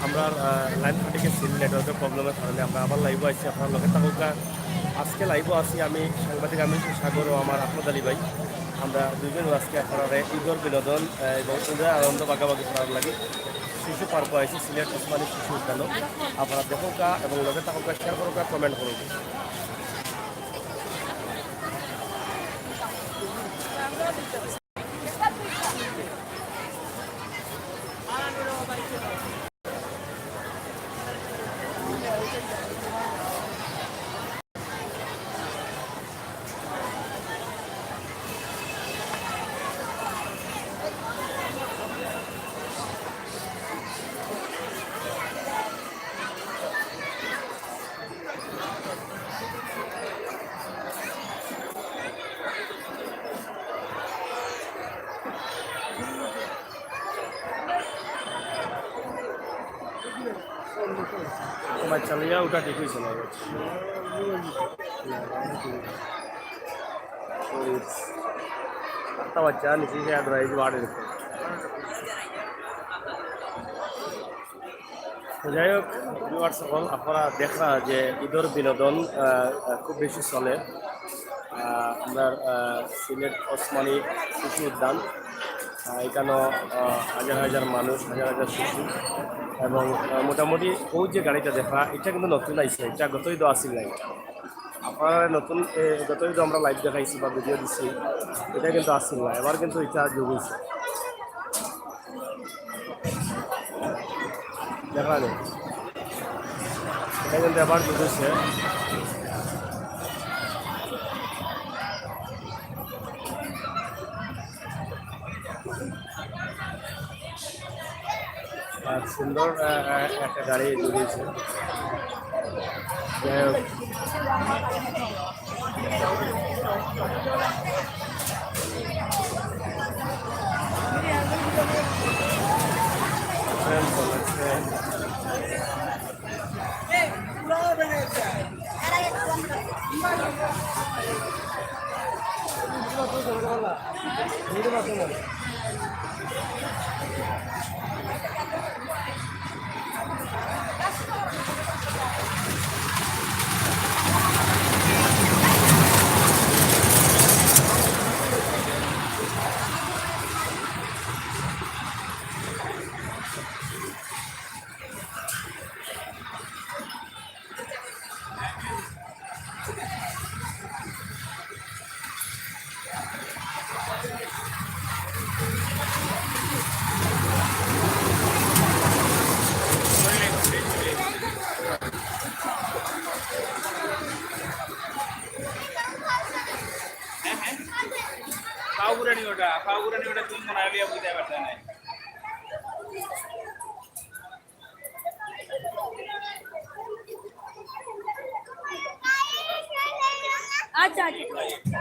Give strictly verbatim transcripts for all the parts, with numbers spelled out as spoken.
আমরা, আহ, লাইন ফাটি গেছিল, নেটওয়ার্কের প্রবলেমের কারণে। আমরা আবার লাইভও আছি, আপনারা লগে থাকুকা। আজকে লাইভও আছি আমি, সাংবাদিক আমি সাগর ও আমার আহমদ আলী ভাই। আমরা দুইজন আজকে আপনারা ঈদর বিনোদন, আহ, এবং ঈদর আনন্দ ভাগাভাগি করার লাগি শিশু পার্ক আইছি, সিলেট ওসমানী শিশু উদ্যান। আপনারা দেখুকা এবং লগে থাকুকা, শেয়ার করুকা, কমেন্ট করুকা। তোমার চালিয়া ওটা ঠিক হয়েছে না। আটটা বাচ্চা নিচে গিয়ে আর এই বাড়ির উপর। তো যাই হোক, ভিউয়ার্স সকল, আপনারা দেখরা যে ঈদর বিনোদন, আহ, আহ, খুব বেশি চলে। আহ, আমরা, আহ, সিলেট ওসমানী শিশু উদ্যান, আহ, এখানো, আহ, হাজার হাজার মানুষ, হাজার হাজার শিশু এবং, আহ, মোটামুটি ওই যে গাড়িটা দেখা, এটা কিন্তু নতুন আইছে, এটা গত ঈদও আসিল না। এটা আপনারা নতুন, এ, গত ঈদও আমরা লাইভ দেখাইছি বা ভিডিও দিছি, এটা কিন্তু আসিল না, এবার কিন্তু এটা যোগ হইছে। দেখা নেই। এটা কিন্তু আবার ঢুকেছে। আর সুন্দর, আহ, আহ, একটা গাড়ি ঢুকেছে। যাই হোক। পাও ঘুরানি ওটা, পাও ঘুরানি ওটা তুমি মনে হয় বুঝতে পারছো না। আচ্ছা, আচ্ছা।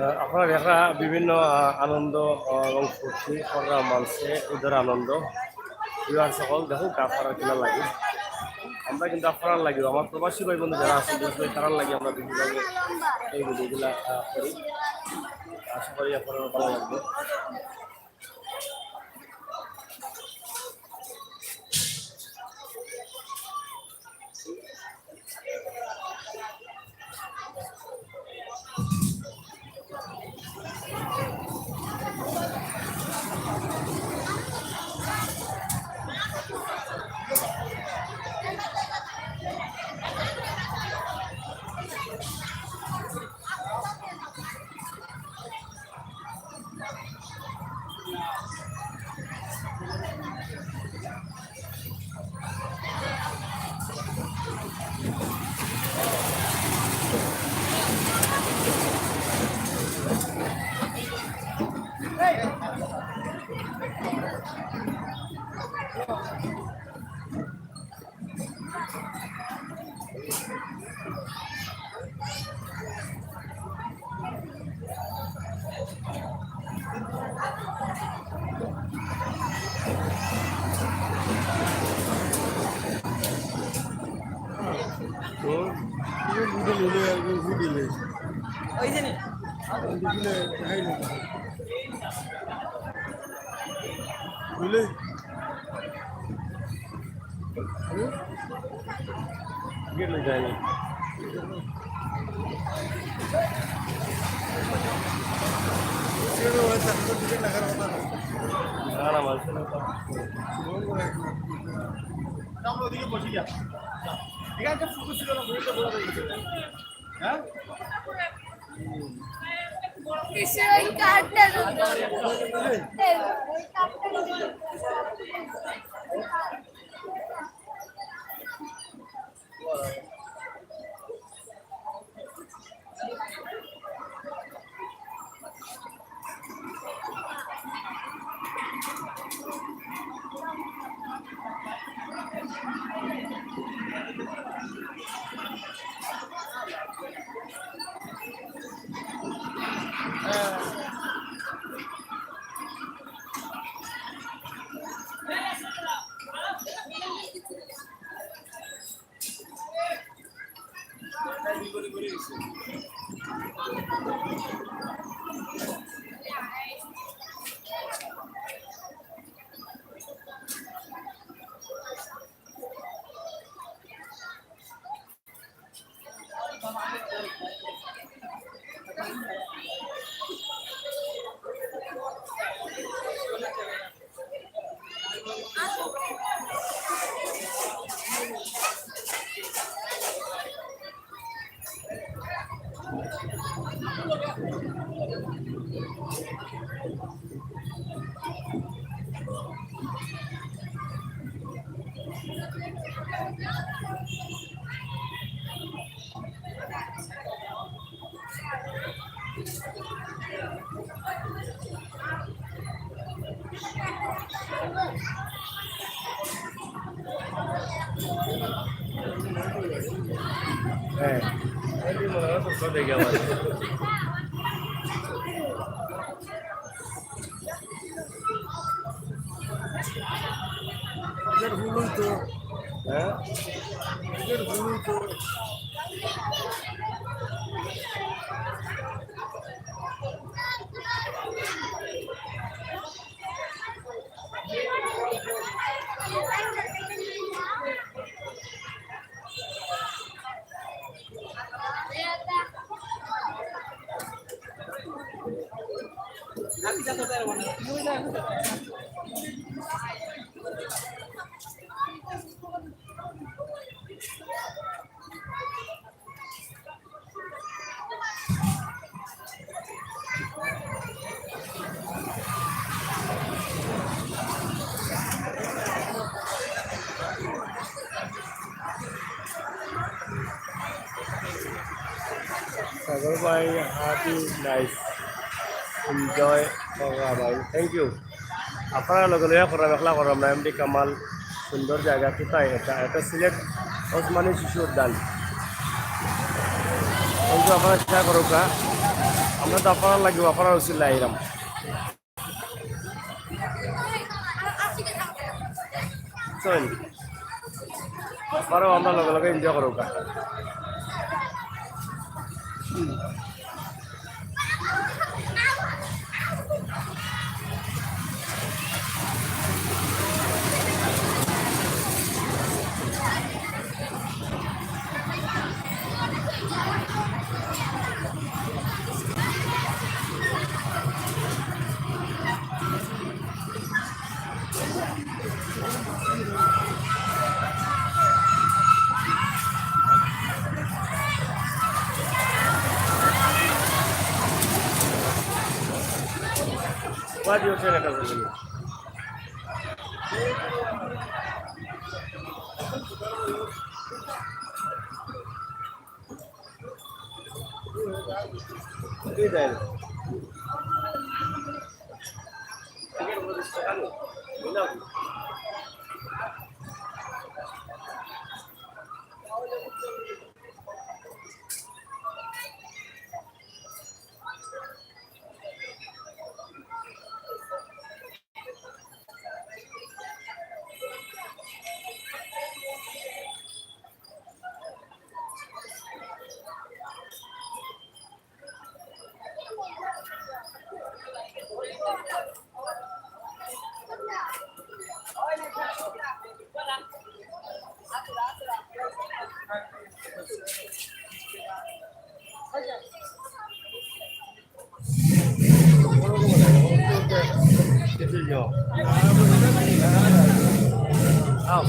আহ, আপনারা দেখরা বিভিন্ন, আহ, আনন্দ, আহ, এবং ফুর্তি কররা মানষে, ঈদর আনন্দ। ভিউয়ার সকল দেখো, আপনারা কিলা লাগে। আমরা কিন্তু আপনারার লাগি, আমার প্রবাসী ভাই বন্ধু যারা আছেন, বিশেষ করে তারার লাগি আমরা বিভিন্নভাবে এই ভিডিওগুলা, আহ, করি। আশা করি আপনারার ভালা লাগবে। ওই যে নি। বুঝলে? গেলে যায়নি। না, না, মানছে না তো। আমরা ওদিকে বসি যা। এখানে তো ফুটো ছিল না, ফুটোটা বড় হয়ে গেছে। হ্যাঁ? হ্যাঁ। এদের ভুলই তো। হ্যাঁ? এদের ভুলই তো। সাগর ভাই, হাবি নাইস, এনজয় কররা ভাই, থ্যাংক ইউ। আপনারা লগে লইয়া কররাম, একলা কররাম না, এমডি কামাল, সুন্দর জাগা। কোথায় এটা? এটা সিলেট ওসমানী শিশু উদ্যান। কিন্তু আপনারা শেয়ার করুকা, আমরা তো আপনারা লাগি, আপনারা উচিত লাইরাম। চলেন, আপনারাও আমরা লগে লগে এনজয় করুকা। চলে যাও। আও।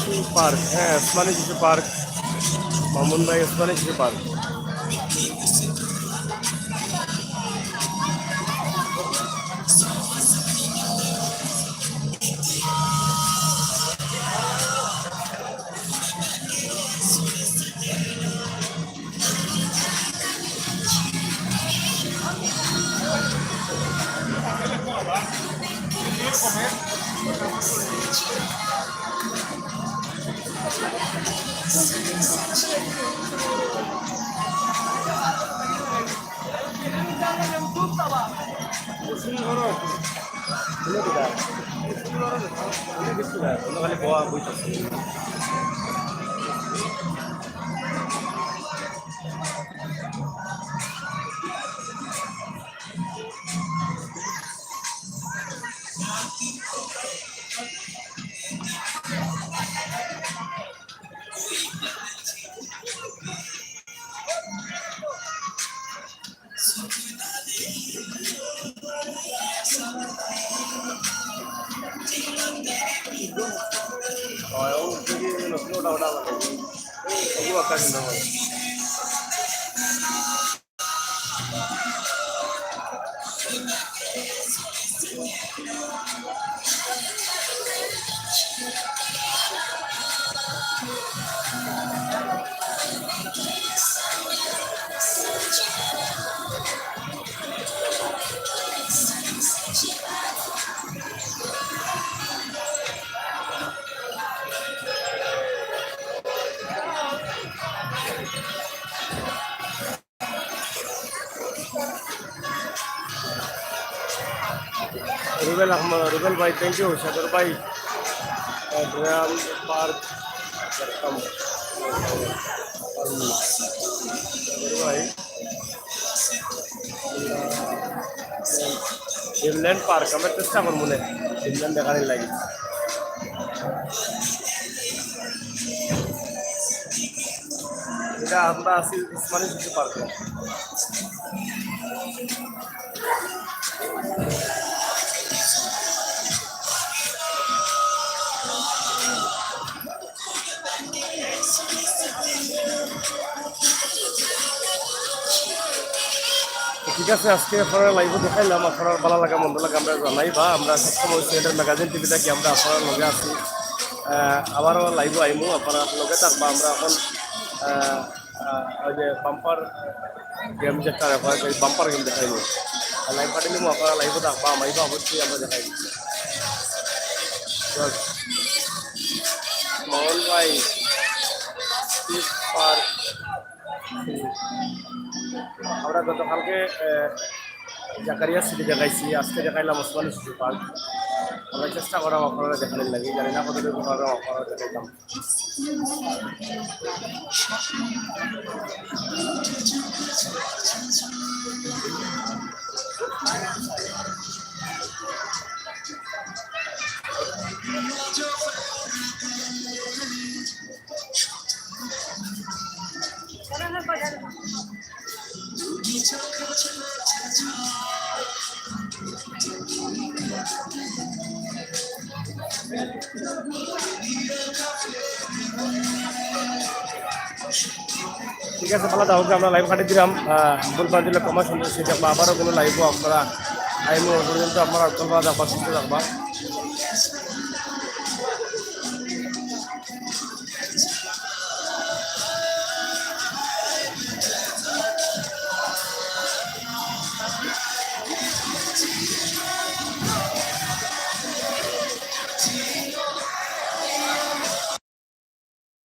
শিশু পার্ক, হ্যাঁ, ওসমানী শিশু পার্ক, মামুন ভাই, ওসমানী শিশু পার্ক। রুবেল আহমদ, রুবেল ভাই, thank you। সাগর ভাই, আহ, ড্রাম পার্ক, ভাই। ড্রিমল্যান্ড পার্ক, আমরা চেষ্টা করবো নে, ড্রিমল্যান্ড দেখানির লাগি। এটা আমরা আছি ওসমানী শিশু পার্কে। ঠিক আছে, আজকে আপনারার live-ও দেখাইলাম, আপনারার ভালা লাগা মন্দ লাগা আমরারে জানাইবা। আমরা সবসময় সিলেটের ম্যাগাজিন টিভি থাকি আমরা আপনারার লগে আছি। আহ, আবারও live-ও আইমু, আপনারা লগে থাকবা। আমরা এখন, আহ, আহ, ওই যে বাম্পার গেম যেটা হয়, ওই বাম্পার গেম দেখাইমু। আর live পাঠাইলে আপনারা live-ও থাকবা, আইবা, অবশ্যই আমরা দেখাইমু। তো, মোহন ভাই, পার্ক। আমরা গতকালকে আহ, জাকারিয়া সিটি দেখাইছি, আজকে দেখাইলাম ওসমানী শিশু পার্ক। আমরা চেষ্টা করাম আপনারা দেখানোর লাগি, জানি না কতটুকু পারবো আপনারা দেখাইতাম। ঠিক আছে, ভালো থাকো, আমরা লাইভ কাটি দিলাম। আহ, ভুল বাদ দিলে ক্ষমা সুন্দর সে দেখবা, আবারও কোনো লাইভও আপনারা টাইম পর্যন্ত আপনারা উত্তর পাওয়া যাবা, সুস্থ থাকবা।